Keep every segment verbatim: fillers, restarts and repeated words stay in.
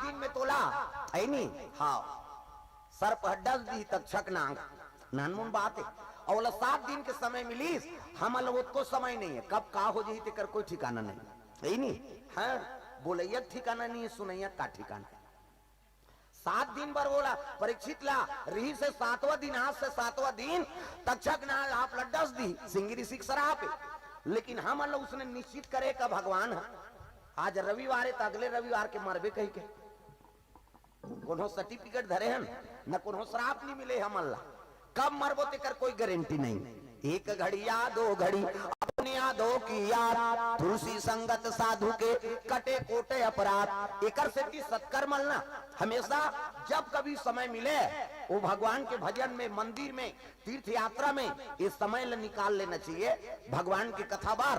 दिन में तोला, है नी? हाँ, सर्प ह डस दिही तक्षक नांग, नानमुन बात हे। अउ ओला सात दिन के समय मिलिस, हमन ल ओतको समय नइ हे, कब का हो जही तेकर कोई ठिकाना नइ हे, है नी? हाँ, बोलइया के ठिकाना नइ हे, सुनइया के का ठिकाना हे। सात दिन बर ओला परीक्षित ला रिहिस हे, सातवां दिन, आज से सातवां दिन तक्षक नांग आप ल डस दिही, सिंगी ऋषि के सराप हे। लेकिन हमन ल उसने निश्चित करे का भगवान ह, आज रविवार हे त अगले रविवार के मरबे कहिके। कोनो सर्टिफिकेट धरे हन, न कोनो श्राप नइ मिले हमन ला। कब मरबो तेकर कोई गारंटी नइ। एक घड़ी या दो घड़ी अपने यादों की याद, तुलसी संगत साधु के कटे कोटे अपराध। एकर सेती सत्कर्म ल ना हमेशा जब कभी समय मिले, वो भगवान के भजन में, मंदिर में, तीर्थ यात्रा में ये समय ल निकाल लेना चाहिए। भगवान की कथा बर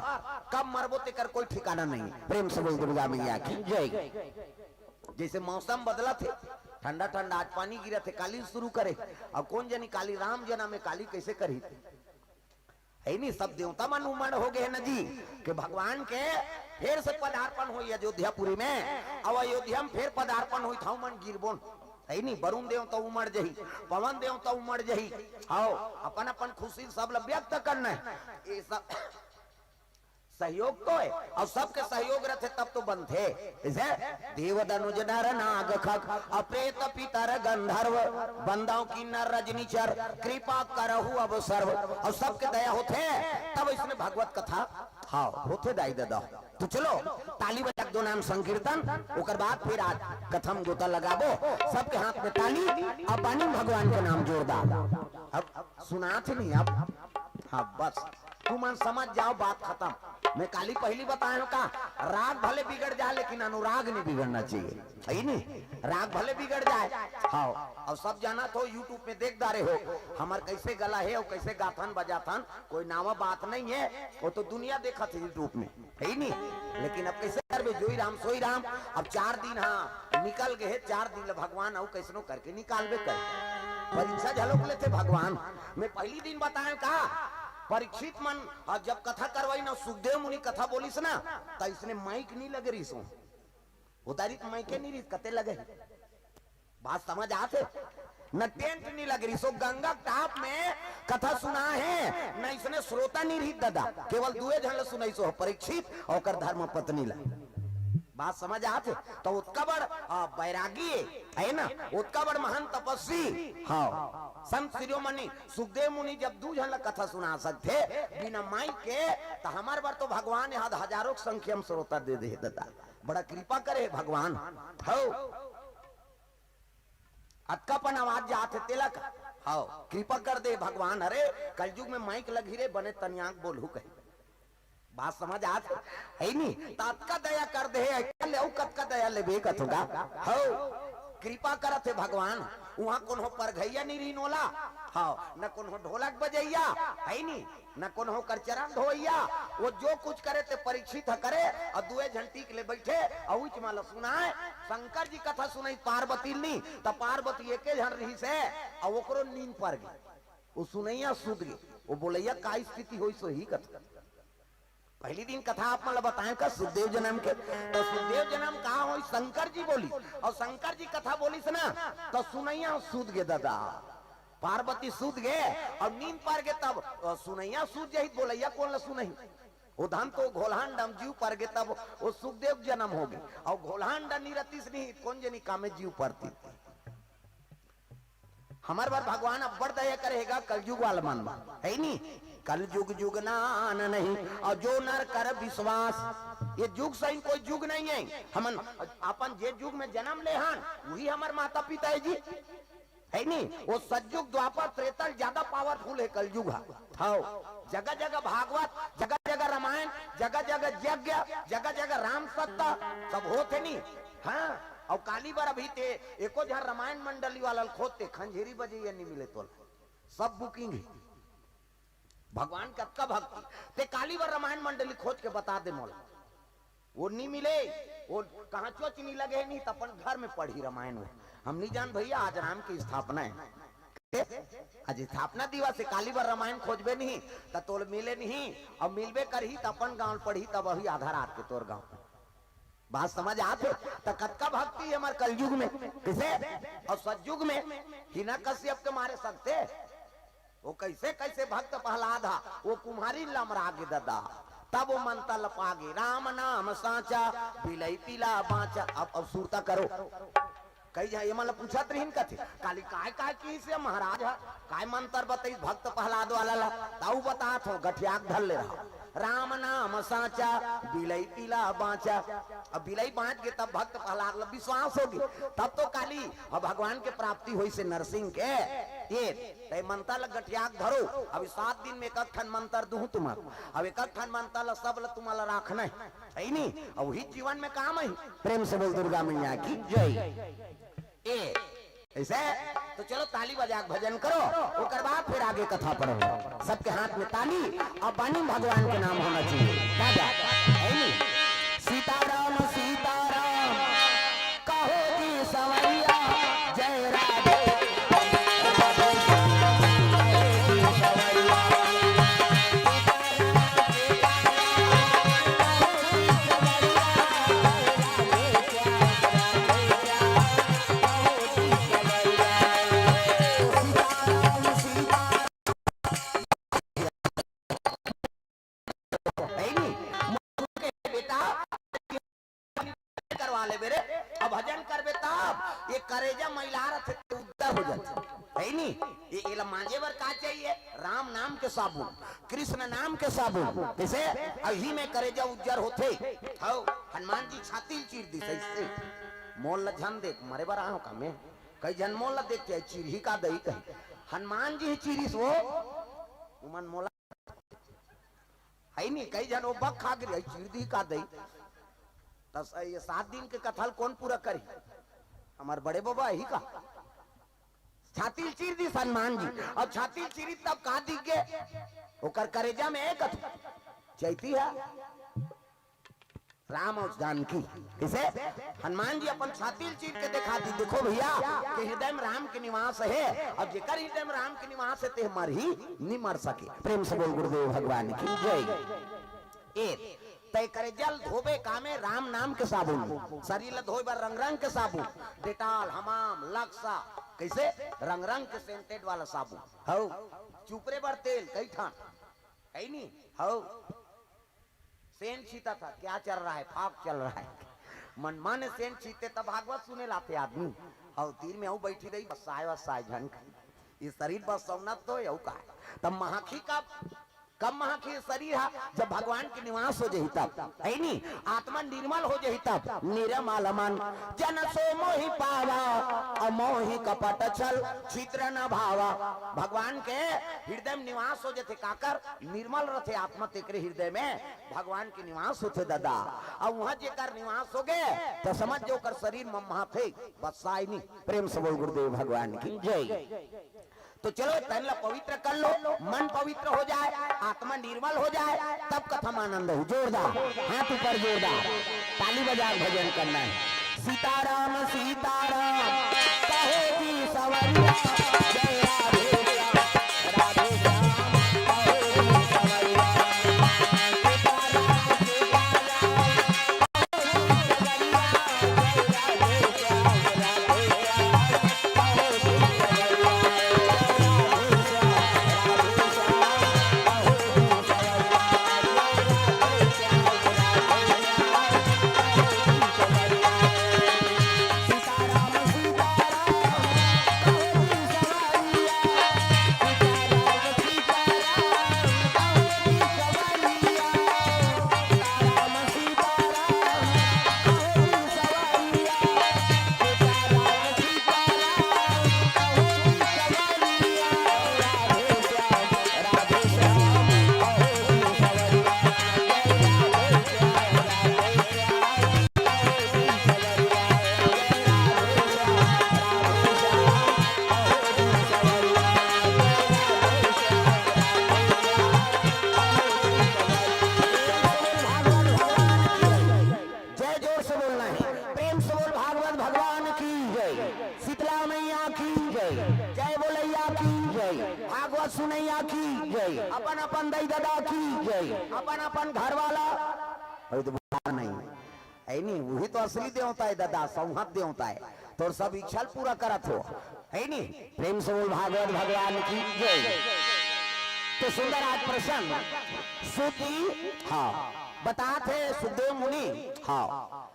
कब मरबो तेकर कोई ठिकाना नइ। प्रेम से बोल दुर्गा मैया की जय। जइसे मौसम बदलत हे, ठंडा ठंडा आज पानी गिरत हे, काली शुरू करे, अउ कोन जनी काली राम जनम हे, काली कइसे करही? है नी, सब देवता मन उमड़ हो गे हे न जी, कि भगवान के फेर से पदार्पण होही अयोध्यापुरी में, अउ अयोध्या में फेर पदार्पण होही, त हमन गिरबोन, है नी, वरुण देवता उमड़ जही, पवन देवता उमड़ जही, हव, अपन अपन खुशी सब ल व्यक्त करना हे, ये सब सहयोग तो हे, अउ सबके सहयोग रथे तब तो बनथे। जइसे देव दनुज नर नाग खग, अप्रेत पितर गंधर्व, बंदाव किन्नर रजनीचर, कृपा करहु अब सर्व, अउ सबके दया होथे तब इसने भगवत कथा, हाँ, होथे दाई ददा। तो चलो, ताली बजा के दो नाम संकीर्तन, ओकर बाद फेर आज कथा म गोता लगाबो, सबके हाथ में ताली, अब बानी भगवान के नाम जोरदार। अब सुनात हे नी अब, हाँ बस, तुमन समझ जाव, बात खतम। मैं काली पहिली बताय हंव का, राग भले बिगड़ जाय लेकिन अनुराग नइ बिगड़ना चाहिए, है नी? राग भले बिगड़ जाय, हाँ, अउ सब जानत हो, YouTube में देख डारे हो, हमर कइसे गला हे अउ कइसे गाथन बजाथन, कोई नावा बात नइ हे, वो तो दुनिया देखत हे YouTube में। हे नी? लेकिन अब कइसे करबे? जोई राम सोई राम। अब चार दिन, हाँ, निकल गे हे, चार दिन ल भगवान अउ कइसनो करके निकालबे कर। परीक्षा झलोक लेथे भगवान। मैं पहिली दिन बताय हंव का, परीक्षित मन, अउ जब कथा करवाइन, सुखदेव मुनि कथा बोलिस ना, त इसने माइक नइ लगे रिहिस। ओ दारी त माइके नइ रिहिस, कते लगे? बात समझ आत हे? न टेंट नइ लगे रिहिस, ओ गंगा के टाप में कथा सुनाय हे, न इसने श्रोता नइ रिहिस ददा, केवल दुए झन ल सुनाइस, ओ परीक्षित अउ ओकर धर्म पत्नी ल। बात समझ आत हे? त ओतका बड़, आ, बैरागी हे ना, ओतका बड़ महान तपस्वी, हाँ, संत शिरोमणि सुखदेव मुनि जब दू झन ल कथा सुना सकथे बिना माइक के, त हमर बर तो भगवान एहा हजारों के संख्या में श्रोता दे दे हे ददा। बड़ा कृपा करे हे भगवान। हव। अतका पन आवाज जात हे तेला का? हव, कृपा कर दे भगवान। अरे, कलयुग में माइक लगही रे, बने तनियाक बोलहू कहे। बात समझ आत हे, हे नी? त अतका दया कर दे हे, अइसे ले अउ कतका दया लेबे कथों का? हव, कृपा करत हे भगवान। उहाँ कोनो परघइया नइ रिहिन ओला, हव, न कोनो ढोलक बजइया, हे नी? न कोनो ओकर चरण धोइया, वो जो कुछ करे ते परीक्षित ह करे, अउ दुए झन टीक ले बइठे, अउ उच माला सुनाय। शंकर जी कथा सुनइस पार्वती ल नी, त पार्वती एके झन रिहिस हे, अउ ओकरो नींद पर गे। वो सुनइया सुत गे, वो बोलइया का स्थिति होइस होही कथा। पहिली दिन कथा आप मन ल बताय का सुखदेव जनम के, त सुखदेव जनम का होइस, शंकर जी बोलिस, अउ शंकर जी कथा बोलिस ना, त सुनइया सुत गे ददा। पार्वती सुत गे अउ नींद पर गे तब, अ, सुनइया सुत जही त बोलइया कोन ल सुनही? ओ धन तो घोलहान डम जीव पर गे तब ओ सुखदेव जनम हो गे। अउ घोलहान डम नइ रतिस नहीं, कोन जनी कामे जीव परतिस। हमर बर भगवान अब्बड़ दया करे हे गा कलयुग वाला मन बर, हे नी? कलयुग जुग नान नहीं, अउ जो नर कर विश्वास। ये जुग सही कोई जुग नइ हे। हमन अपन जे जुग में जनम ले हन, उही हमर माता पिता हे जी। हे नी? वो सतजुग, द्वापर, त्रेता ले जादा powerful हे कलयुग ह। हव, जगह जगह भागवत, जगह जगह रामायण, जगह जगह यज्ञ, जगह जगह राम सत्ता, सब होत हे नी? हाँ, अउ काली बर अभी ते एको झन रामायण मंडली वाला ल खोज ते खंजेरी बजइया नइ मिले तोला, सब booking हे। भगवान के अतका भक्ति, ते काली बर रामायण मंडली खोज के बता दे मोला। वो नइ मिले, वो कहाँ चोच नइ लगे हे, नइ त अपन घर में पढ़ही रामायण वो। हम नइ जान भइया, आज राम की स्थापना हे। आज स्थापना दिवस हे, काली बर रामायण खोजबे नहीं, त तोल मिले नहीं, अउ मिलबे करही, त अपन गाँव पढ़ही, तब वही आधा रात के तोर गाँव। बात समझ आत हे? त कतका भक्ति ये हमार कलयुग में। कइसे? अउ सतयुग में हिरण्यकश्यप के मारे सकथे। वो कइसे कइसे भक्त प्रहलाद हा, वो कुम्हारी लमरा गे ददा। तब वो मंतर ल पागे, राम नाम सांचा, बिलई पीला बांचा। अब, अब सुरता करो। कई झन ये मन ल पूछत रहिन, कथे, "काली काय काय किहिस हे महाराज हा, काय मंतर बतइस भक्त प्रहलाद वाला ला?" तउ बतात हों, गठिया के धर ले रहा, "राम नाम सांचा, बिलई पीला बांचा।" अब बिलई बांच गे तब भक्त प्रहलाद ला विश्वास होगे, तब तो काली अब भगवान के प्राप्ति होइस हे नरसिंह के। ये तय मंतर ल गठिया के धरो, अभी सात दिन में एक एक ठन मंतर दूहूं तुमन। अब एक एक ठन मंतर ल सब ल तुमन ल राखना हे, हे नी? अब वही जीवन में काम हे। प्रेम से बोल दुर्गा मैया की जय। ए, ऐसे तो चलो ताली बजा के भजन करो, ओकर बाद फिर आगे कथा पढ़ो। सबके हाथ में ताली और बानी में भगवान के नाम होना चाहिए। राजा, हे नी? सीताराम, सीताराम, कहो जी सवैया, जय राधे। हे नी? बेटा, करवा लेबे रे, अब भजन करबे तब। ये करेजा मैला रथे, उज्जर हो जाथे, हे नी? ये, एला मांजे बर का चाहिए? राम नाम के साबुन, कृष्ण नाम के साबुन। कइसे? अही में करेजा उज्जर होथे। हौ, हनुमान जी छाती ल चीर दिस अइसे। मोल ल झन देख, मरे बर आहों का मैं? कई झन मोल ल देख के चिरही का दई कही। हनुमान जी ही चीरिस वो, उमन मोला हे नी, कई झन वो बक खा गिर, "अई चीर दी का दई?" त स-, ये सात दिन के कथा ल कोन पूरा करी? हमार बड़े बाबा ही का? छाती ल चीर दिस हनुमान जी, अउ छाती ल चीरी तब का दिख गे? ओकर करेजा में एक अथु चैती हे। राम अउ जानकी। कइसे? हनुमान जी अपन छाती ल चीर के देखा दिस, "देखो भैया, के हृदय में राम के निवास हे, अउ जेकर हृदय में राम के निवास हे, ते मरही, नी मर सके।" प्रेम से बोल गुरुदेव भगवान की जय। ए, तय करेजा ल धोबे कामे राम नाम के साबुन, शरीर ल धोए बर रंग रंग के साबुन, डेटॉल, हमाम, लक्सा, कइसे? रंग रंग के scented वाला साबुन। हौ, चुपरे बर तेल, कई ठन, कई नी, हौ। सेंट छींचत हे, क्या चल रहा है? फाग चल रहा है। मन मन सेंट छींचथे त भागवत सुने ल आथे आदमी। अउ तीर में अउ बैठी रही, बस्साय, बस्साय झन। ये शरीर बस्सौना तो हे, अउ का हे? त महकही कब, कब महकही शरीर हा? जब भगवान के निवास हो जही तब, हे नी? आत्मा निर्मल हो जही तब। निर्मल मन जन सो मोहि पावा, अमोहि कपट छल छिद्र न भावा। भगवान के हृदय में निवास हो जथे, काकर? निर्मल रथे आत्मा, तेकरे हृदय में भगवान के निवास होथे ददा। अउ उहाँ जेकर निवास होगे, त समझ जो ओकर शरीर ममहाथे, बस्साय नी। प्रेम से बोल गुरुदेव भगवान की जय। तो चलो, तन ला पवित्र कर लो, मन पवित्र हो जाए, आत्मा निर्मल हो जाए, तब कथा में आनंद हो। जोरदार, हाथ ऊपर जोरदार, ताली बजा के भजन करना हे। सीताराम, सीताराम, कहो जी सवरिया, जय राधे श्याम, राधे श्याम, कहो जी सवरिया। जय जोर से बोलना हे, प्रेम से बोल भागवत भगवान की जय, शीतला मैया की जय, जय बोलैया की जय, भागवत सुनैया की जय, अपन अपन दई ददा की जय, अपन अपन घर वाला, अभी तो बुखार नहीं, है नी, वही तो असली देवता है दादा, संहत देवता है। तोर सब इच्छा ल पूरा करत हो, है नी? प्रेम से बोल भागवत भगवान की जय। तो सुंदर आज प्रसंग सुत जी, हाँ, बतात हे सुखदेव मुनि, हाँ,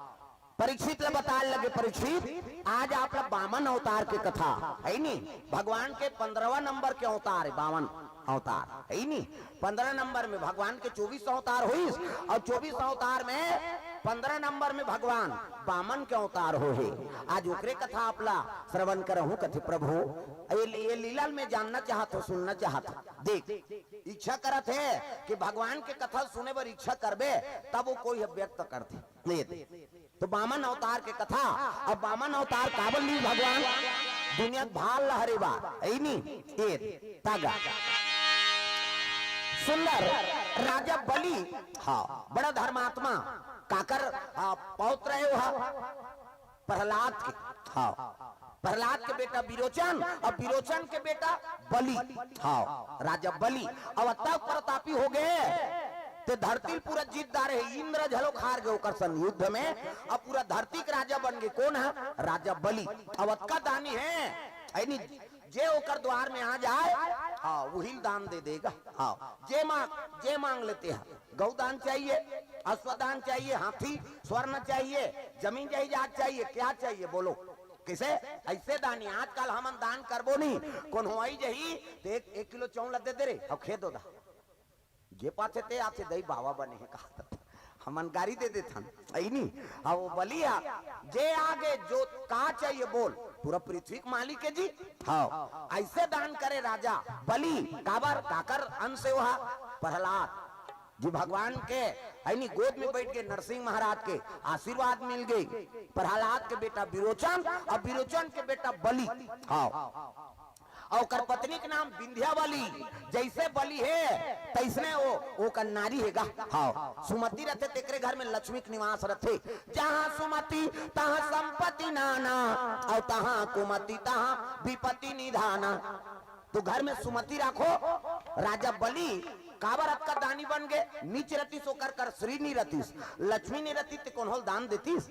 परीक्षित ल बताए लगे, परीक्षित, आज आप ला बामन अवतार के कथा, है नी? भगवान के पंद्रहवाँ नंबर के अवतार है बामन अवतार, है नी? पंद्रह नंबर में भगवान के चौबीस अवतार होइस, और चौबीस अवतार में पंद्रह नंबर में भगवान बामन के अवतार हो हे। आज ओकरे कथा आप ला श्रवण करहूं, कथे प्रभु, ये, ये लीला ल मैं जानना चाहत हो, सुनना चाहत हो। देख, इच्छा करत हे कि भगवान के कथा सुने बर इच्छा करबे, तब वो कोई व्यक्त करथे। ये दे। तो बामन अवतार के कथा, अब बामन अवतार काबर लीस भगवान, दुनिया के भार ल हरे बर, है नी? ये दे। तागा। सुंदर राजा बलि, हाँ, बड़ा धर्मात्मा, काकर, हाँ, पौत्र हे वह प्रहलाद के, हाँ, प्रहलाद के बेटा विरोचन, और विरोचन के बेटा बलि, हाँ, राजा बलि। अब अतक प्रतापी हो गए, ते धरती ल पूरा जीत डारे हे, इंद्र घलो हार गए ओकर संग युद्ध में, अब पूरा धरती के राजा बन गए। कौन है? राजा बलि। अब अतका दानी है, है नी? जे ओकर द्वार में आ जाए, हाँ, वही ल दान दे देगा। हाँ, जे मांग, जे मांग लेते हैं, गौ दान चाहिए, अश्व दान चाहिए, हाथी, स्वर्ण चाहिए, जमीन जायदाद चाहिए, क्या चाहिए बोलो? किसे? ऐसे दानी। आजकल हमन दान करबो नहीं, कोनो आई जही, तो एक, एक किलो चाउर दे दे रे, अब खेत होता। जे पाथे ते आथे, दई बाबा बने हे कहा, हमन गारी दे देथन, है नी? अब वो बलि हे, जे आगे जो का चाहिए बोल, पूरा पृथ्वी के मालिक हे जी। हाँ, ऐसे दान करे राजा बलि, काबर, काकर अंश हे वह? प्रहलाद जी भगवान के, है नी, गोद में बैठ के नरसिंह महाराज के आशीर्वाद मिल गए। प्रहलाद के बेटा विरोचन और विरोचन के बेटा बलि। हाँ, और ओकर पत्नी के नाम विंध्यावली। जैसे बलि हे, तैसने वो, ओकर नारी हे गा। हाँ, सुमति रथे, तेकरे घर में लक्ष्मी के निवास रथे। जहाँ सुमति, तहाँ संपत्ति नाना, और तहाँ कुमति, तहाँ विपत्ति निधाना। तो घर में सुमति राखो। राजा बलि काबर अतका दानी बन गए? नीच रतिस, ओकर कर श्री नी रतिस, लक्ष्मी नी रतिस, ते कोनो ल दान देतिस?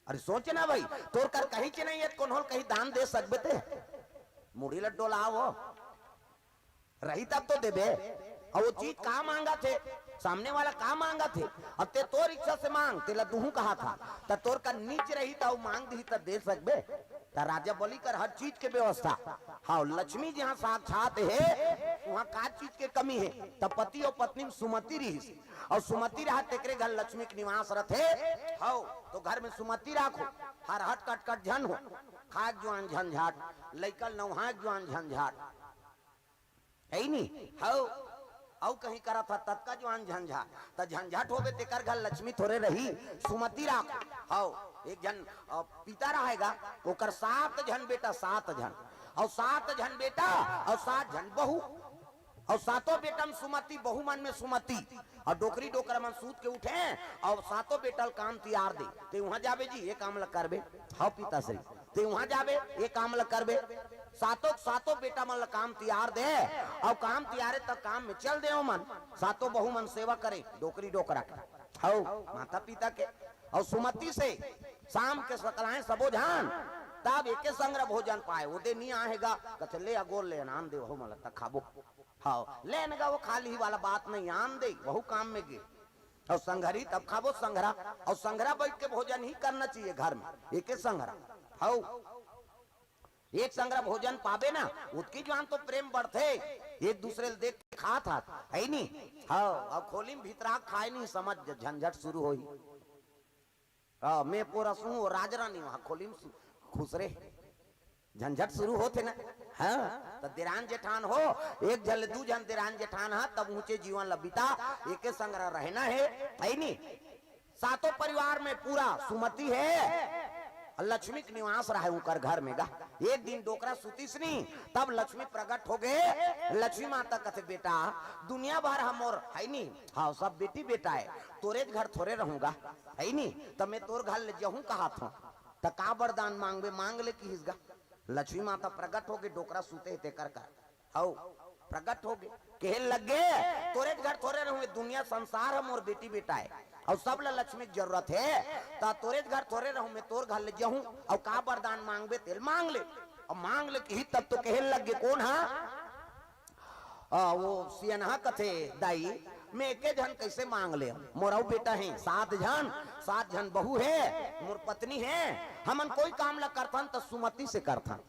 अरे सोच ना भाई, तोर कर कहीं च नहीं हे, कोनो ल कहीं दान दे सकबे ते? मुड़ी ल डोलाव, रही तब तो देबे। और वो चीज का मांगथे, सामने वाला का मांगथे, अब ते तोर इच्छा से मांग, तेला दुहूं कहाथंव, त तोर कर नीच रही त वो मांग दिही त दे सकबे? त राजा बलि कर हर चीज के व्यवस्था। हाँ, लक्ष्मी जहाँ साक्षात हे, वहाँ का चीज के कमी हे? त पति और पत्नी में सुमति रहिस, और सुमति रहा तेकरे घर लक्ष्मी के निवास रथे। हव, तो घर में सुमति राखो, हर हट कटकट झन हो, खाए के जुआन झंझाट, लइका नवहाए के जुआन झंझाट, है नी? हव, अउ कहीं करत ह ततका जुआन झंझाट, त झंझाट होबे तेकर घर लक्ष्मी थोरे रही, सुमति राखो। हव, एक झन, अ, पिता रहेगा, ओकर सात झन बेटा, सात झन, और सात झन बेटा, और सात झन बहू, और सातों बेटा में सुमति, बहू मन में सुमति, और डोकरी डोकरा मन सूत के उठे, और सातों बेटा ल काम तियार दे, ते वहां जाबे जी, ये काम ल करबे, हव पिताश्री, ते वहां जाबे, ये काम ल करबे, सातों, सातों बेटा मन ल काम तियार दे, और काम तियारे त काम में चल दे ओमन, सातों बहू मन सेवा करे, डोकरी डोकरा के, हव माता पिता के, और सुमति से शाम के सकलाएं सबो झन, तब एके संग भोजन पाए, ओदे नी आहे गा, कथे ले अगोर ले आन दे, वहू मन ल त खाबो। हव, ले न गा, वो खाली वाला बात नहीं, आन दे, वहू काम में गे। और संघरी तब खाबो संघरा, और संघरा बैठ के भोजन ही करना चाहिए घर में, एके संघरा। हव, एक संघरा भोजन पाबे ना, ओतकी जुआन तो प्रेम बढ़थे, एक दूसरे ल देख के खात हाथ, है नी? हव, अब खोली में भीतरा खाए नहीं समझ, झंझट शुरू होही। हाँ, मैं पोरसूं, वो राजरानी वहाँ खोली में सु-, खुश रहे। झंझट शुरू होथे ना। हाँ, त देरान जेठान हो, एक झन ले दू झन देरान जेठान हा, तब ऊंचे जीवन ल बिता, एके संग रहना हे, है नी? सातों परिवार में पूरा सुमति हे, लक्ष्मी के निवास रहे उनकर घर में गा। एक दिन डोकरा सुतीस नी, तब लक्ष्मी प्रकट हो गए। लक्ष्मी माता कथे, "बेटा, दुनिया भर हमर है नी, हाँ, सब बेटी बेटा हे, तोरे घर थोरे रहूंगा।" है नी, त मैं तोर घर ले जहूं कहाथंव, त का वरदान मांगबे, मांग ले किहिस गा। लक्ष्मी माता प्रकट होगे, डोकरा सुते हे तेकर का, हव, प्रकट होगे, कहे लगे, "तोरे घर थोरे रहूं, दुनिया संसार ह मोर बेटी बेटा हे, अउ सब ल लक्ष्मी के जरूरत हे, त तोरे घर थोरे रहूं, मैं तोर घर ले जहूं, अउ का वरदान मांगबे तेल मांग ले। अब मांग ले किही तब तो कहे लग गे, कोन हा? आ, वो सियनहा कथे, दाई, मैं एके झन कैसे मांग ले? मोर अउ बेटा हे, सात झन, सात झन बहू हे, मोर पत्नी हे, हमन कोई काम ला करथन त सुमति से करथन।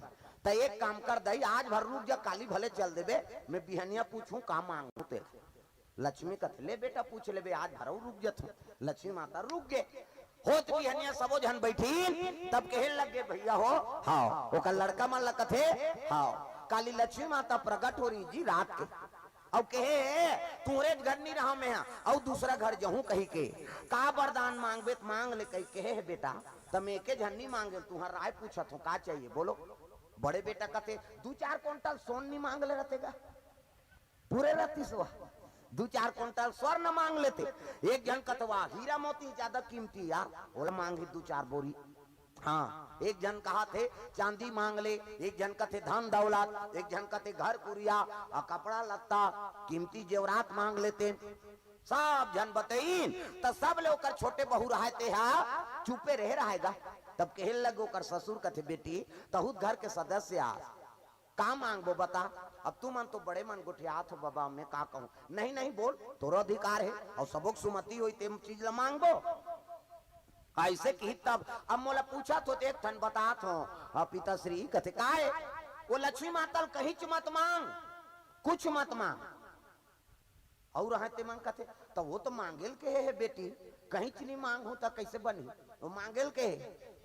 त एक काम कर दाई, आज भर रुक जा, काली भले चल देबे, मैं बिहनिया पूछूं का मांगू ते। लक्ष्मी कथे, ले बेटा, पूछ लेबे, आज भर अउ रुक जथों। लक्ष्मी माता रुक गे। होत बिहनिया सबो झन बैठिन, तब कहे लग गे, भैया हो, हाव, ओकर लड़का मन ल कथे, हाव, काली लक्ष्मी माता प्रगट हो रही जी रात के। अउ कहे हे, तुहरे घर नी रहा मैं हा, अउ दूसरा घर जहूं कही के, का वरदान मांगबे त मांग ले कही कहे हे बेटा, त मैं एके झन नी मांगे, तुहर राय पूछत हों, का चाहिए बोलो? बड़े बेटा कथे, दू चार कुंटल सोन नी मांग ले रहते गा, पूरे रहती सो दू चार कुंटल स्वर्ण मांग लेते। एक झन कथे, वाह, हीरा मोती ज्यादा कीमती यार, ओला मांगी दू चार बोरी। हाँ, एक झन कहाथे चांदी मांग ले, एक झन कथे धन दौलत, एक झन कथे घर कुरिया, अउ कपड़ा लत्ता, कीमती जेवरात मांग लेते। सब झन बतईन, त सब ले ओकर छोटे बहू रहाय, ते हा चुपे रहे रहेगा। तब कहे लग ओकर ससुर कथे, बेटी, तहूत घर के सदस्य आस, का मांगबो बता? अब तुमन तो बड़े मन गोठियात हो बाबा, मैं का कहूं? नहीं, नहीं, बोल, तोरो अधिकार हे, अउ सबो के सुमति होई, ते चीज ल मांगबो। अइसे किही तब अब मोला पूछत हो, ते एक ठन बतात हो। अ, पिताश्री कथे, "काय?" "वो लक्ष्मी माता ल कहींच मत मांग, कुछ मत मांग।" अउ रहे ते मन कथे, "त वो तो मांगेल कहे हे बेटी, कहींच नी मांगहूं त कइसे बनही?" वो मांगेल कहे,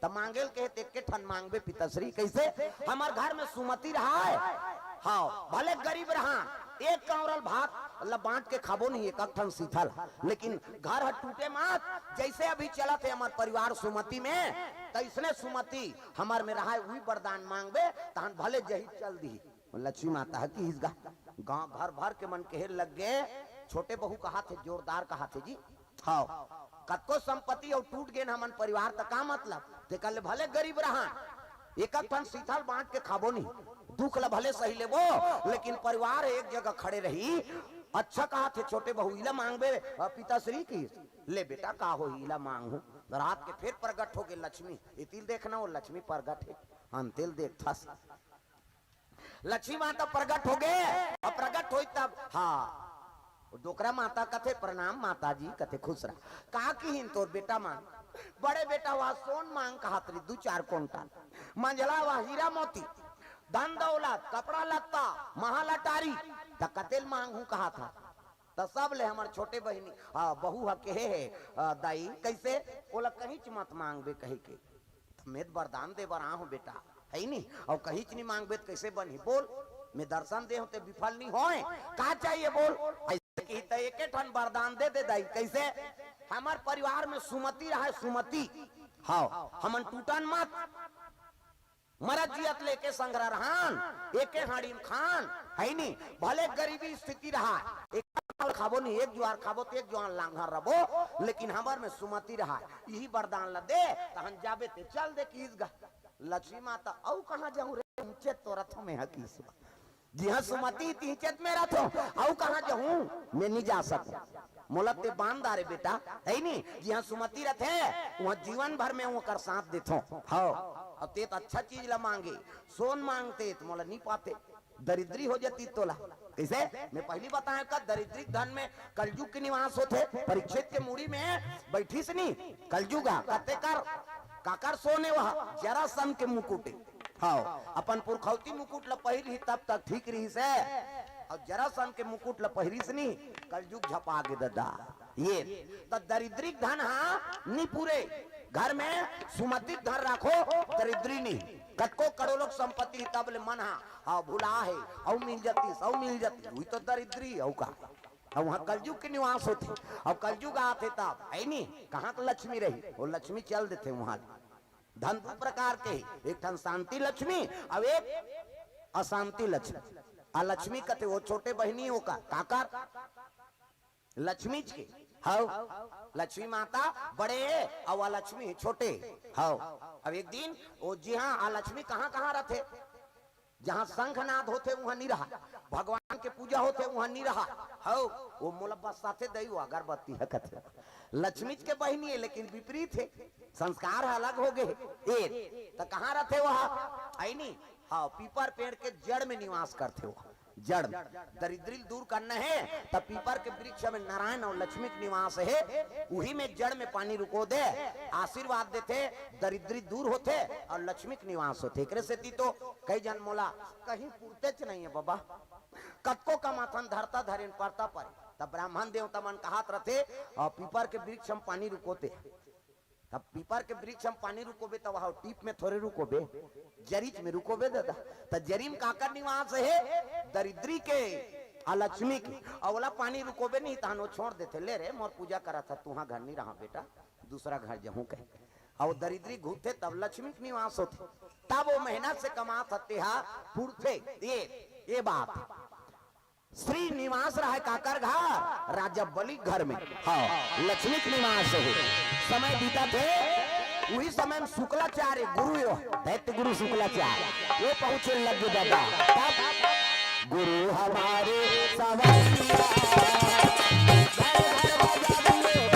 त मांगेल कहे, त एके ठन मांगबे पिताश्री, कइसे? हमर घर में सुमति रहाय, हाव, भले गरीब रहा, एक कांवरल भात ल बांट के खाबो नहीं, एक ठन सीथल, लेकिन घर ह टूटे मत। जइसे अभी चलत हे हमर परिवार सुमति में, तइसने सुमति हमर में रहाय, उही वरदान मांगबे, तहन भले जही चल दिही। लक्ष्मी माता ह किहिस गा, गांव घर भर के मन कहे लग गे, छोटे बहू कहाथे, जोरदार कहाथे जी, हाव, कतको संपत्ति अउ टूट गेन हमन परिवार, त का मतलब? तेकर ले भले गरीब रहा, एक एक ठन सीथल बांट के खाबो नहीं, दुख ल भले सही लेबो, लेकिन परिवार एक जगह खड़े रही। अच्छा कहाथे छोटे बहू, इला मांगबे, अ, पिताश्री की, ले बेटा, का होही, इला मांगहूं। रात के फेर प्रगट हो गे लक्ष्मी, एतिल देखना, वो लक्ष्मी प्रगट हे, अंतिल देखथस। लक्ष्मी माता प्रगट हो गे, अउ प्रगट होई तब, हाँ, डोकरा माता कथे, "प्रणाम माता जी," कथे, "खुश रह।" का किहिन तोर बेटा मन? बड़े बेटा वा सोन मांग कहात रही, दू चार कुंटल, मंझला वा हीरा मोती, धन दौलत, कपड़ा लत्ता, महल अटारी, त कतेल मांगहूं कहाथा। त सब ले हमर छोटे बहिनी, हाँ, बहू ह कहे हे, अ, दाई, कइसे? ओला कहींच मत मांगबे कहे के। त मैं त वरदान दे बर आए हूं बेटा, हे नी? अउ कहींच नी मांगबे त कइसे बनही? बोल, मैं दर्शन दे हूं ते विफल नी होय, का चाहिए बोल? अइसे किही त एके ठन वरदान दे दे दाई, कइसे? हमर परिवार में सुमति रहाय, सुमति, हाव, हमन टूटन मत। मरत जियत ले एके संघरा रहन, एके हाड़ी म खान, हे नी? भले गरीबी स्थिति रहा, एक खाबो नहीं, एक जुआर खाबो त एक जुआर लांघर रबो, लेकिन हमर में सुमति रहा, इही वरदान ल दे, तहन जाबे ते चल दे किहिस गा। लक्ष्मी माता, अउ कहां जाहूं रे, ऊंचे तोरत हो में ह किहिस। जिहां सुमति तिहिंचेत में रथों, अउ कहां जाहूं, मैं नी जा सकूं। मोला ते बांध डारे बेटा, हे नी? जिहां सुमति रथे, उहां जीवन भर में ओकर साथ देथों। हव, अब ते त अच्छा चीज ला मांगे, सोन मांगते त मोला नी पाते, दरिद्री हो जाती तोला। कइसे? मैं पहिली बताएं का दरिद्री के धन में कलजुग के निवास होथे। परीक्षित के मुड़ी में बइठिस नी कलजुग हा, कते कर, काकर सोन ए वह, जरासन के मुकुट ए। हव, अपन पुरखौती मुकुट ल पहिर ही तब तक ठीक रहिस हे। अउ जरासन के मुकुट ल पहिरिस नी, कलजुग झपा गे ददा। ये त दरिद्री के धन हा नी पूरे। घर में सुमति के धन राखो, दरिद्री नी। कतको करोड़ों के संपत्ति तब ले मन हा, हाँ, भुला हे, अउ मिल जातिस, अउ मिल जातिस, उही तो दरिद्री, अउ का? अउ उहां कलजुग के निवास होथे, अउ कलजुग आथे तब, हे नी? कहां के लक्ष्मी रही? वो लक्ष्मी चल देथे उहां ले। धन दू प्रकार के हे, एक ठन शांति लक्ष्मी अउ एक अशांति लक्ष्मी। अलक्ष्मी कथे वो छोटे बहिनी ओकर, काकर? लक्ष्मीच के। हव, लक्ष्मी माता बड़े हे अउ अलक्ष्मी छोटे। हव, अब एक दिन वो जिहां अलक्ष्मी कहां कहां रथे, जहां शंखनाद होथे उहां नी रहा, भगवान के पूजा होथे उहां नी रहा। हव, वो मोला बरसाथे दई, वो अगरबत्ती ह कथे। लक्ष्मीच के बहिनी हे, लेकिन विपरीत हे, संस्कार ह अलग हो गे हे। ए, त कहाँ रथे वह? अइनी, हाँ, पीपर पेड़ के जड़ में निवास करथे वह, जड़ में। दरिद्री दूर करना हे, त पीपर के वृक्ष में नारायण अउ लक्ष्मी के निवास हे, उही में जड़ में पानी रुको दे, आशीर्वाद देथे, दरिद्री दूर होथे अउ लक्ष्मी के निवास होथे। एकरे सेती तो कई झन मोला कहीं पुरतेच नइ हे बबा, कतको कमाथन, धरता धरेन, परता परे। तब ब्राह्मण देवता मन कहात रथे, अउ पीपर के वृक्ष म पानी रुकोते। तब पीपर के वृक्ष म पानी रुकोबे, तब वहाँ टीप में थोरे रुकोबे, जरीच में रुकोबे दादा। त जरी म काकर निवास हे? दरिद्री के, अउ लक्ष्मी के। अउ ओला पानी रुकोबे नहीं, तहन वो छोड़ देथे, "ले रे, मोर पूजा करत ह, तुहाँ घर नहीं रहा बेटा, दूसरा घर जहूँ," कहे। अउ दरिद्री घूमथे, तब लक्ष्मी के निवास होथे, तब वो मेहनत से कमात ह, तेहा पुरथे। ये, ये बात। श्री निवास रहय काकर घर? राजा बलि घर में। हाँ, लक्ष्मी के निवास हे। समय बीतत हे, उही समय में शुक्लाचार्य गुरु यो, दैत्य गुरु शुक्लाचार्य, वो पहुँचे लग गे दादा। तब गुरु हमारे सवैया, घर घर बजाइए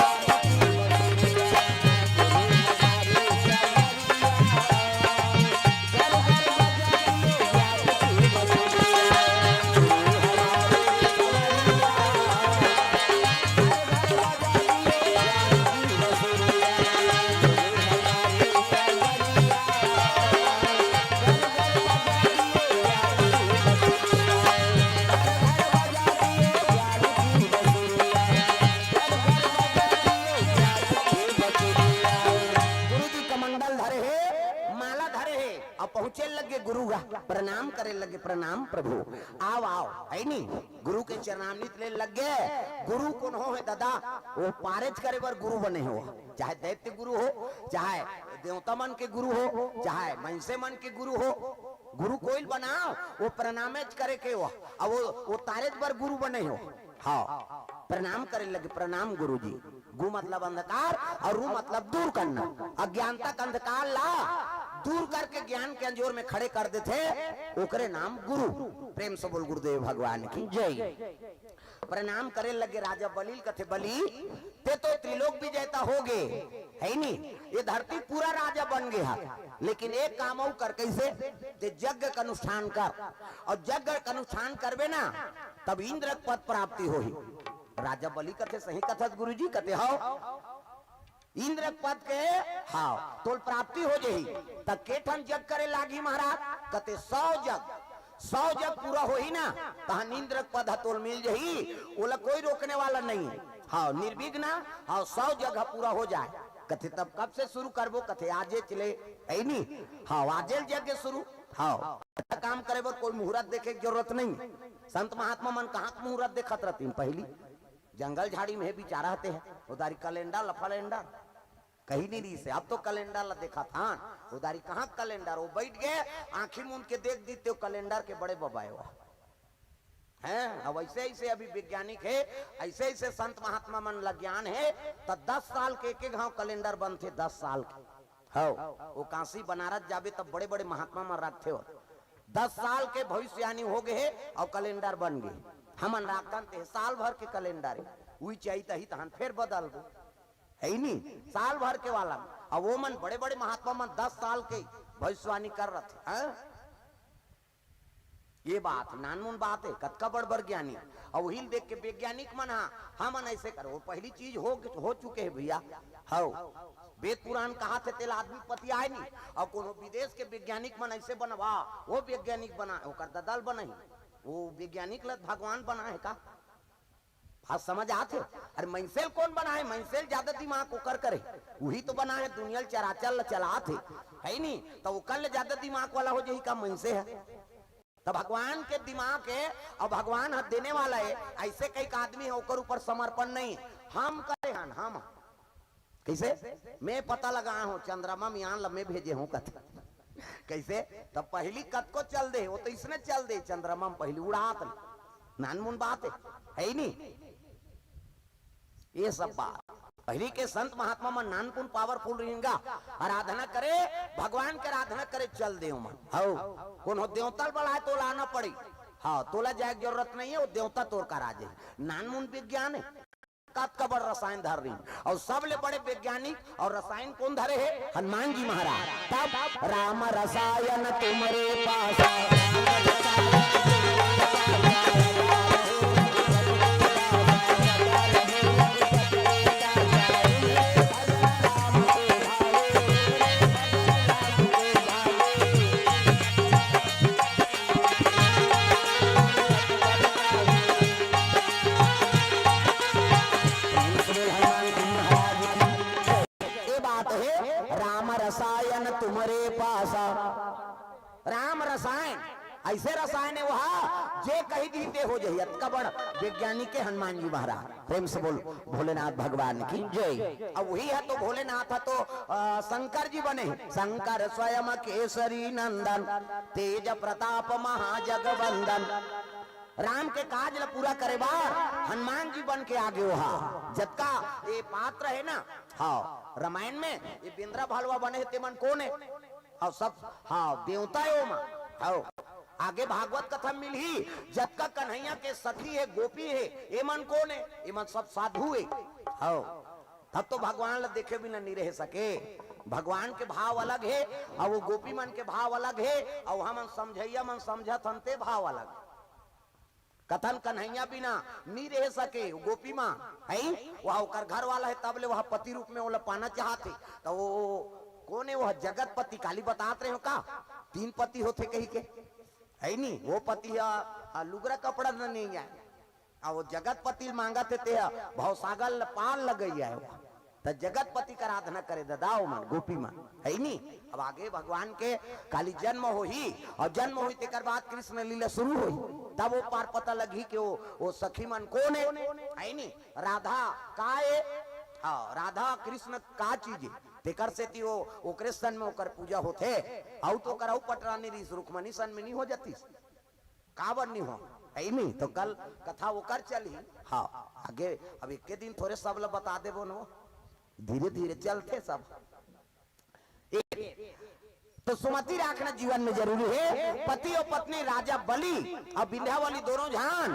गुरु जी कमंडल धरे हे, माला धरे हे, अउ पहुँचे लगे गुरु गा, प्रणाम करे लगे, "प्रणाम प्रभु, आव, आव," हे नी? गुरु के चरणामृत ले लगे। गुरु कोनो हे दादा? वो पारेज करे बर गुरु बने हो, चाहे दैत्य गुरु हो, चाहे देवता मन के गुरु हो, चाहे मनसे मन के गुरु हो, गुरु कोई बनाव, वो प्रणामेज करे के हो, अउ वो, वो तारेज बर गुरु बने हो। हाँ, प्रणाम करे लगे, "प्रणाम गुरु जी।" गु मतलब अंधकार अउ रु मतलब दूर करना। अज्ञानता के अंधकार ला दूर करके ज्ञान के अंजोर में खड़े कर देथे, ओकरे नाम गुरु। प्रेम से बोल गुरुदेव भगवान की जय। प्रणाम करे लगे राजा बलि ल, कथे, "बलि, तें तो त्रिलोक विजेता हो गे, हे नी? ये धरती पूरा राजा बन गे हा, लेकिन एक काम अउ कर।" कइसे? "तें यज्ञ के अनुष्ठान कर, अउ यज्ञ के अनुष्ठान करबे ना, तब इंद्र के पद प्राप्ति होही।" राजा बलि कथे, "सही कथस गुरुजी?" कथे, "हव, इंद्र के पद के, हव, तोल प्राप्ति हो जही।" त के ठन जग करे लागही महाराज? कथे, "सौ जग, सौ जग पूरा होही ना, तहन इंद्र के पद ह तोल मिल जही, ओला कोई रोकने वाला नहीं है।" हव, निर्विघ्न, हव, सौ जग ह पूरा हो जाए। कथे, "तब कब से शुरू करबो?" कथे, "आजे चले, हे नी? हव, आजे ले यज्ञ शुरू।" हव, अच्छा काम करे बर कोई मुहूर्त देखे के जरूरत नहीं। संत महात्मा मन कहाँ के मुहूर्त देखत रहतिन पहिली? जंगल झाड़ी में हे बिचारा हते हे, उधारी कैलेंडर ला फलेंडर कहीं नहीं रहिसे। अब तो कैलेंडर ला देखत हन, उधारी कहाँ कैलेंडर, वो बैठ गे, आँखी मूंद के देख दीते वो कैलेंडर के बड़े बबाए हुआ। हैं, अब ऐसे ऐसे अभी वैज्ञानिक हे, ऐसे ऐसे संत महात्मा मन ला ज्ञान हे, त दस साल के एक एक घाव कैलेंडर बनथे, दस साल के। हव, वो काशी बनारस जाबे तब बड़े बड़े महात्मा मन रखथे हो, दस साल के भविष्यवाणी हो गे हे अउ कैलेंडर बन गे। हमन राखथन ते साल भर के कैलेंडर हे, उही चइत ही तहन फेर बदल दो, हे नी? साल भर के वाला। अब वो मन बड़े बड़े महात्मा मन दस साल के भविष्यवाणी कर रथे, हैं? ये बात नानमुन बात हे, कतका बड़ बड़ ज्ञानी। अउ उही ल देख के वैज्ञानिक मन हा, हमन ऐसे करो, वो पहली चीज हो, हो चुके हे भैया। हव, वेद पुराण कहाथे तेला आदमी पतियाय नहीं। अउ कोनो विदेश के वैज्ञानिक मन ऐसे बनवा, वो वैज्ञानिक बना, ओकर ददल बनही, वो वैज्ञानिक ल भगवान बना हे का? बात समझ आत हे? अरे मनसे ल कोन बनाए? मनसे ल ज्यादा दिमाग ओकर करे, उही तो बना हे, दुनिया ल चराचर ल चलात हे, हे नी? त ओकर ले ज्यादा दिमाग वाला हो जाही का मनसे ह? त भगवान के दिमाग हे अउ भगवान ह देने वाला हे। ऐसे कई आदमी हे ओकर ऊपर समर्पण नहीं। हम करे हन, हम कइसे? मैं पता लगाए हूँ, चंद्रमा म यान ल मैं भेजे हूँ कथे। कइसे? त पहिली कतको चल दे, वो तो इसने चल दे, चंद्रमा म पहिली उड़ात ले। नानमुन बात हे, हे नी? ये सब बात पहिली के संत महात्मा मन नानकुन पावरफुल रहिन गा। आराधना करे, भगवान के आराधना करे, चल दे ओमन। हव, कोनो देवता ल बलाए तो लाना पड़ी। हाँ, तोला जाए के जरूरत नहीं हे, वो देवता तोर करा जाही। नानमुन विज्ञान हे। ततका बड़ रसायन धर रही। अउ सबले बड़े वैज्ञानिक अउ रसायन कोन धरे हे? हनुमान जी महाराज। तब राम रसायन तुम्हरे पास। ये बात हे, राम रसायन तुम्हरे पास। राम रसायन, अइसे रसायन हे वह, जे कहि दिही ते हो जाही। अतका बड़ वैज्ञानिक हे हनुमान जी महाराज। प्रेम से बोल भोलेनाथ भगवान की जय। अब वही हे तो भोलेनाथ हे तो, अ, शंकर जी बने। शंकर स्वयं केसरी नंदन, तेज प्रताप महाजगवंदन। राम के काज ल पूरा करे बर हनुमान जी बन के आगे ओहा। जतका ये पात्र हे ना, हाँ, रामायण में ये बेंदरा भलवा बने हे, तेमन कोन हे? हाँ, सब, हाँ, देवता हे ओमा। हाँ, आगे भागवत कथा मिलही, जतका कन्हैया के सखी हे, गोपी हे, एमन कोन हे? एमन सब साधु हे। हाँ, तब तो भगवान ल देखे बिना नहीं रह सके। भगवान के भाव अलग हे, अउ वो गोपी मन के भाव अलग हे, अउ हमन समझइया मन समझत हन ते भाव अलग। कथन कन्हैया बिना नी रह सके, वो गोपी माँ हे, वह ओकर घर वाला हे, तब ले वह पति रूप में ओला पाना चाहत हे। त वो कोन हे, वह जगतपति काली बतात रहे हो का, तीन पति होथे कहि के, हे नी? वो पति ह, आ, लुगरा कपड़ा न नहीं आए, आ वो जगतपति मांगत हे, ते ह भवसागर ल पार लगई आए। त जगतपति के आराधना करे ददा, ओमन गोपी मन, हे नी? अब आगे भगवान के काली जन्म होही, अउ जन्म होही तेकर बाद कृष्ण लीला शुरू होही, तब वो पार पता लगही कि वो, वो सखी मन कोन हे, हे नी? राधा का हे? हाँ, राधा कृष्ण का चीज हे? तेकर सेती वो ओकरे सन में ओकर पूजा होथे। अउ तो ओकर अउ पटरानी रहिस, रुक्मणी सन में नहीं हो जातिस। काबर नहीं हो? हे नी? तो कल कथा ओकर चलही। हाँ, आगे अब एके दिन थोरे सब ल बता देबो न, धीरे धीरे चलथे सब। एक, तो सुमति राखना जीवन में जरूरी हे। पति अउ पत्नी राजा बलि अउ विंध्यावली दोनों झन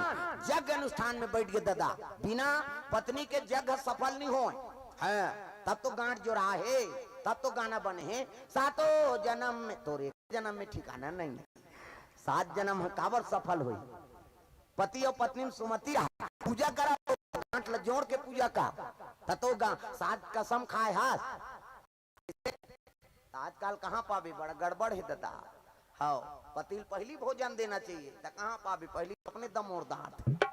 यज्ञ अनुष्ठान में बइठ गे ददा, बिना पत्नी के यज्ञ सफल नहीं होय। हाँ, तब तो गांठ जोरा हे, तब तो गाना बने हे, सातों जनम में, तोर एक जनम में ठिकाना नहीं हे। सात जनम ह काबर सफल होही? पति अउ पत्नी में सुमति रहा, पूजा करा तो गांठ ल जोड़ के पूजा कर, त तो गा-, सात कसम खाए हस। आजकल कहाँ पाबे, बड़ा गड़बड़ हे ददा। हव, पति ल पहिली भोजन देना चाहिए, त कहाँ पाबे, पहिली अपने दमोर दांत।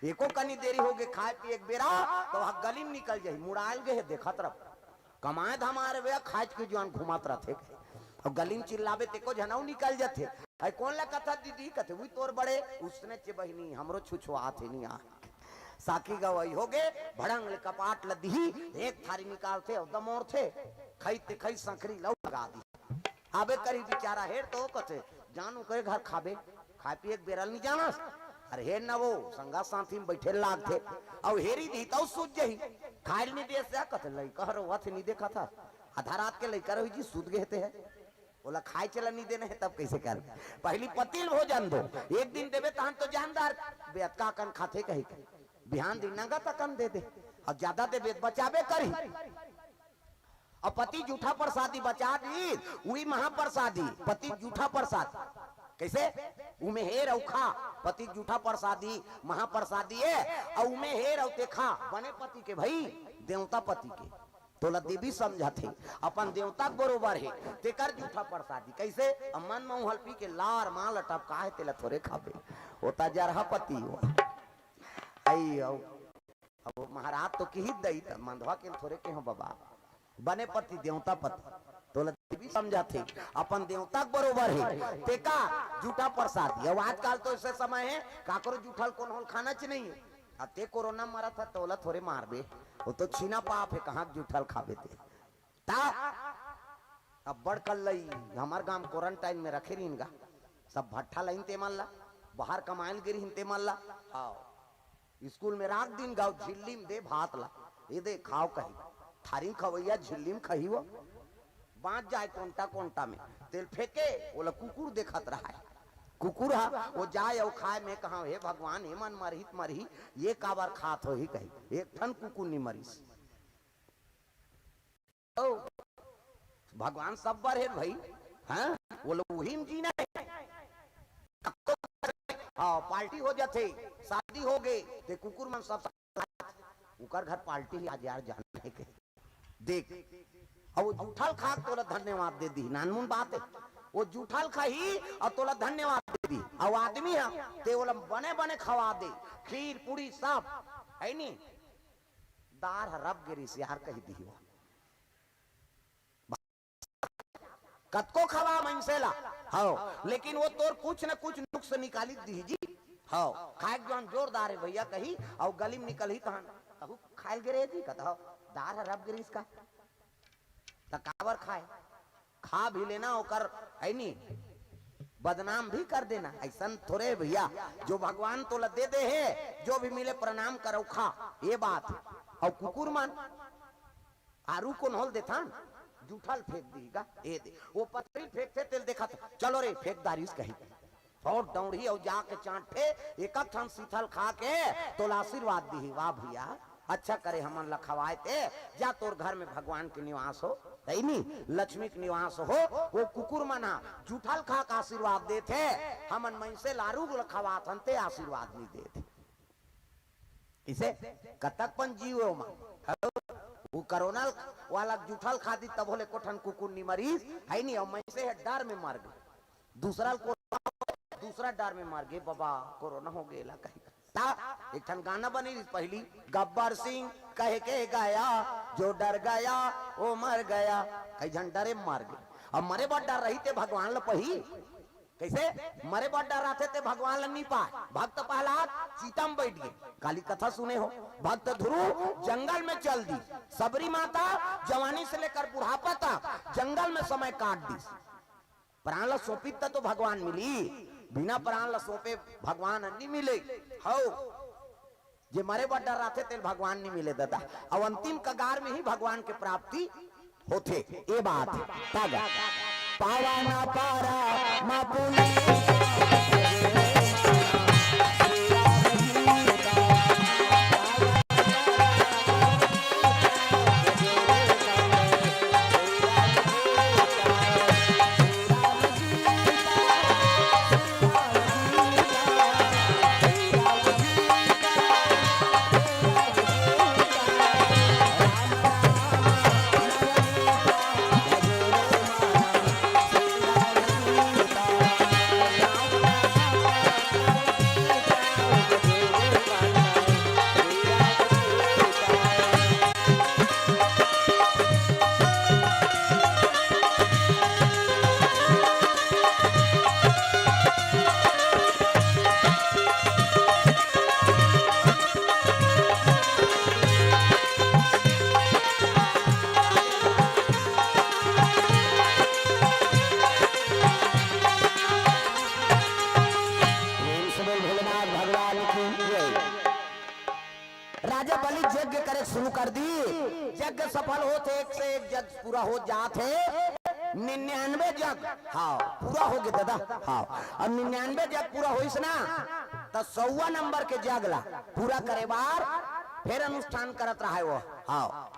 एको कनी देरी होगे खाए पिए के बेरा, त वह गली में निकल जाही, मुड़ायल गे हे, देखत रह। कमाए धमाए रहे, खाए के जुआन घुमात रथे। अउ गली में चिल्लाबे, तेको झन अउ निकल जथे। "अई कोन ला कथा दीदी?" कथे, "उई तोर बड़े।" उसने चे बहिनी, हमरो छुछुआत हे निया। साखी गवई होगे, भड़ंग ले कपाट ल दिही, एक थारी निकालथे अउ दमोरथे, खई ते खई, संखरी लउ लगा दिही। आबे करी बिचारा, हेर तो कथे, "जान ओकरे घर खाबे, खाए पिए के बेरा ल नी जानस?" अरे हेर न वो, संगा साथी में बइठे लागथे, अउ हेरी दिही तउ सूत जही। खाए ल नी देस या कथे, "लइका ह रोवत हे, नी देखत हस? आधा रात के लइका रही जी, सूत गे हे ते ह।" ओला खाए चला नी देना हे, तब कइसे कर? पहिली पति ल भोजन दो, एक दिन देबे तहन तो जानदार बेअतका अकन खाथे कही के। बिहान दिन नंगत अकन दे दे, अउ जादा देबे त बचाबे करही। अउ पति जूठा परसादी बचा दी, उही महापरसादी, पति जूठा परसादी। कइसे? उमे हेर अउ खा, पति जूठा परसादी, महापरसादी ए, अउ उमे हेर अउ ते खा, बने पति के भई, देवता पति के। तोला देवी समझत हे, अपन देवता के बरोबर हे, तेकर जूठा परसादी। कइसे? अब मन म उहल पी के लार माल टपका हे, तेला थोरे खाबे। ओ त जरहा पति हो। अई, अउ, अब महाराज तो किही दई, त मंधवा के थोरे केहो बबा। बने पति, देवता पति। तोला देवी समझत हे, अपन देवता के बरोबर हे, तेका जूठा परसादी। अब आजकल तो अइसे समय हे, काकरो जूठा ल कोनो ल खाना च नहीं हे। अब ते कोरोना मरत ह, तोला थोरे मारबे, वो तो छीना पाप हे, कहाँ के जूठा ल खाबे ते। ता अब्बड़ कल्लई, हमर गांव क्वारंटाइन में रखे रहिन गा, सब भट्ठा लाइन ते मन ला, बाहर कमाए ल गे रहिन ते मन ला। आओ, स्कूल में राख दिन गाओ, झिल्ली में दे भात ला, ये दे खाओ कही, थारी खवैया झिल्ली में खही वो, बांच जाए कोंटा कोंटा में, तेल फेंके, ओला कुकुर देखत रहा है। कुकुर ह, वो जाय अउ खाय, में कहंव, "हे भगवान, एमन मरही त मरही, ये काबर खात होही?" कही, एक ठन कुकुर नी मरिस। ओ, भगवान सब बर हे भाई, हाँ? वो लोग उही म जीना हे। हाँ, पार्टी हो जाथे, शादी हो गे, ते कुकुर मन सब, उकर घर पार्टी हे आज यार, जाना हे के। देख, अउ वो जूठल खा के तोला धन्यवाद दे दिही, नानमुन बात हे। वो जूठल खाही अउ तोला धन्यवाद दे दिही। अउ आदमी ह, ते ओला बने बने खवा दे, खीर पूड़ी सब, हे नी? दार ह रब गे रिस यार, कही दिही वो। कतको खवा मइनसे ला, हव, लेकिन वो तोर कुछ न कुछ नुक्स निकाली दिही जी। हव, खाए के जोन जोरदार हे भइया कही, अउ गली म निकलही तहन, "कहूँ खाए ल गे रहे जी?" कत, "हव, दार ह रब गे रिस का।" त काबर खाए? खा भी लेना ओकर, हे नी, बदनाम भी कर देना। अइसन थोरे हे भइया, जो भगवान तोला दे दे हे, जो भी मिले प्रणाम कर अउ खा, ये बात हे। अउ कुकुर मन आरू कोन होल देथन, जूठल फेंक दिही गा, ए दे। वो पथरी फेंकथे तेला देखत, "चलो रे, फेंक डारिस," कही। अउ दौड़ही अउ जाके चांटथे, एक ठन सीथल खा के तोला आशीर्वाद दिही, "वाह भइया, अच्छा करे हमन ला खवाए ते, जा तोर घर में भगवान के निवास हो, हे नी, लक्ष्मी के निवास हो।" वो कुकुर मन ह जूठल खा के आशीर्वाद देथे, हमन मइनसे ला आरू ला खवाथन ते आशीर्वाद नी देथे। कइसे? कतक पन जीव हे ओमा। हेलो? वो कोरोना वाला जूठल खा दिस, तभो ले एको ठन कुकुर नी मरिस, हे नी? अउ मइनसे ह डर में मर गे। दूसरा ल कोरोना हो गे, दूसरा डर में मर गे, "बाबा, कोरोना हो गे ला," कही। त एक ठन गाना बने रिस पहिली, "गब्बर सिंह कह के गया, जो डर गया, वो मर गया।" कई झन डरे मर गे। अब मरे बर डर रही ते भगवान ल पही। कइसे? मरे बर डर रहिथे ते भगवान ल नी पाय। भक्त प्रहलाद चीता म बइठ गे। काली कथा सुने हो। भक्त ध्रुव जंगल में चल दिस। सबरी माता जवानी से लेकर बुढ़ापा तक जंगल में समय काट दिस। प्राण ल सौंपिस त तो भगवान मिली, बिना प्राण ल सौंपे भगवान नी मिले। हव। जे मरे बर डर रहिथे, तेला भगवान नी मिले ददा। अउ अंतिम कगार में ही भगवान के प्राप्ति होथे, ए बात हे। तब पावन परम पुनीत प्रेम से बोल भोलेनाथ भगवान की जय। राजा बलि यज्ञ करे शुरू कर दिस। यज्ञ सफल होत हे, एक से एक यज्ञ पूरा हो जात हे। निन्यानवे यज्ञ, हाँ, पूरा हो गे ददा, हाँ। अउ निन्यानवे यज्ञ पूरा होइस ना, त सौवा नंबर के यज्ञ ला पूरा करे बर फेर अनुष्ठान करत रहय वो, हाँ।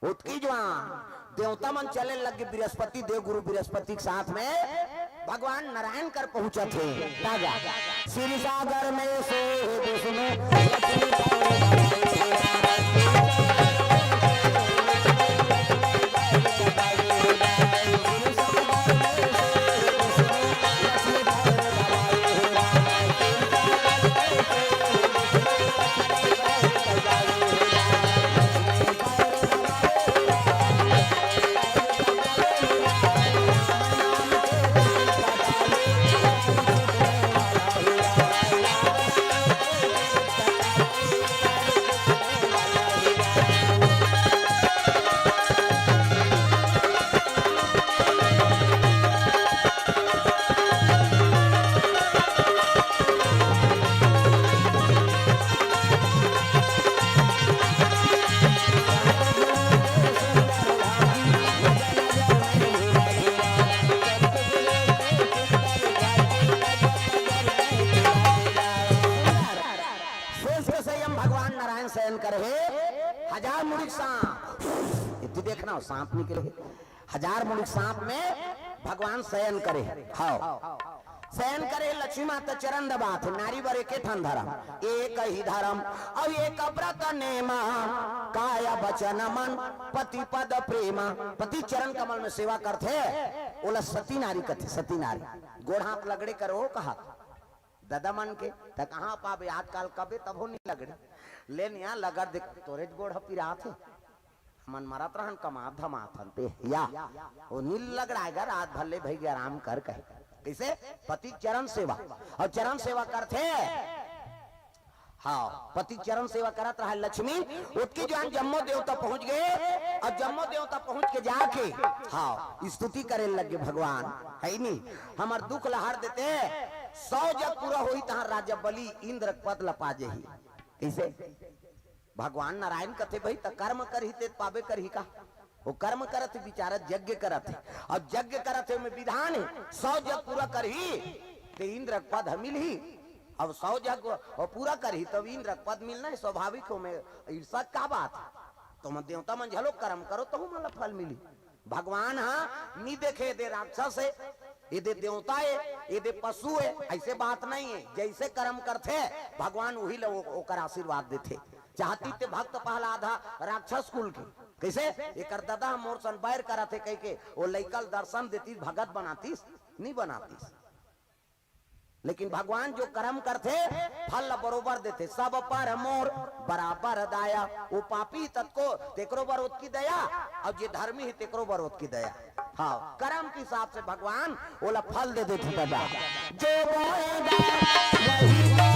ओतकी जुवार देवता मन चले लग गे, बृहस्पति, देव गुरु बृहस्पति के साथ में भगवान नारायण कर पहुंचत हे। राजा क्षीर सागर में से विष्णु सांप, इतनी देखना हो, सांप निकले, हजार मुड़ी सांप में भगवान शयन करे। हाँ, शयन करे, लक्ष्मी माता चरण दबात हे, नारी बर एके ठन धरम, एक ही धरम, अउ एक व्रत नेमा, काय वचन मन पति पद प्रेमा। पति चरण कमल में सेवा करथे, ओला सती नारी कथे, सती नारी। गोड़ हाथ लगड़े करो कहा ददा मन के, त कहाँ पाबे आजकल, कबे तभो नहीं लगड़े। ले निया लगड़ देख, तोरे गोड़ ह पिरात हे। हमन मरत रहन, कमात धमात हन ते या। ओ नील लगड़ाएगा, रात भर ले भई आराम कर कहे। कइसे? पति चरण सेवा। अउ चरण सेवा करथे। हाँ, पति चरण सेवा करत रहा लक्ष्मी। ओतकी जुवार जम्मो देवता पहुंच गे। अउ जम्मो देवता पहुंच के जाके, हाँ, स्तुति करे लगे, भगवान, हे नी, हमर दुख ल हर देते। सौ जग पूरा होही तहाँ राजा बलि इंद्र के पद ल पा जही। कइसे? भगवान नारायण कथे, भई, त कर्म करही ते पाबे करही का? वो कर्म करत हे, बिचारा यज्ञ करत हे, अउ यज्ञ करत हे, ओमे विधान हे, सौ जग पूरा करही ते इंद्र के पद ह मिलही। अब सौ जग वो पूरा करही तब इंद्र के पद मिलना हे, स्वाभाविक हे, ओमे ईर्षा का बात हे? तुम देवता मन झलो कर्म करो, तहू मन ला फल मिली। भगवान ह नी देखे, एदे राक्षस हे, एदे देवता हे, एदे पशु हे, अइसे बात नहीं हे। जइसे कर्म करथे भगवान, उही ल ओ-, ओकर आशीर्वाद देथे। चाहती ते भक्त प्रहलाद ह राक्षस कुल के, कइसे? एकर ददा ह मोर सन बैर करत हे कहिके ओ लइका ल दर्शन देतिस, भगत बनातिस, नी बनातिस। लेकिन भगवान जो कर्म करथे, फल ल बरोबर देथे। सब पर मोर बराबर दाया। वो पापी ततको, तेकरो बर ओतकी दया, अउ जे धर्मी हे, तेकरो बर ओतकी दया। हाँ, कर्म के हिसाब से भगवान ओला फल दे देथे दादा। जो बोएगा वही